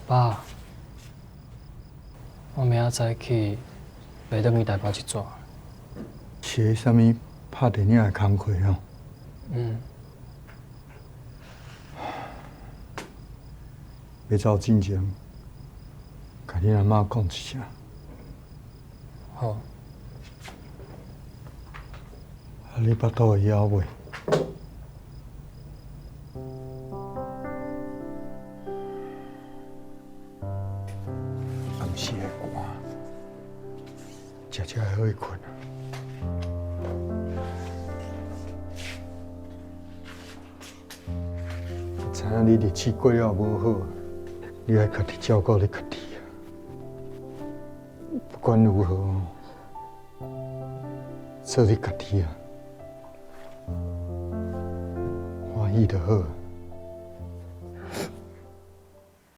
爸，我明仔早起欲轉去台北一逝。是彼啥物拍電影的工課哦？嗯。欲走進前，共恁阿嬤講一聲。好。啊，你腹肚會枵未？暗時會寒，食這會好睏啊。我知影你日子過了無好，你愛家己照顧你家己啊。不管如何，做你家己啊，歡喜就好。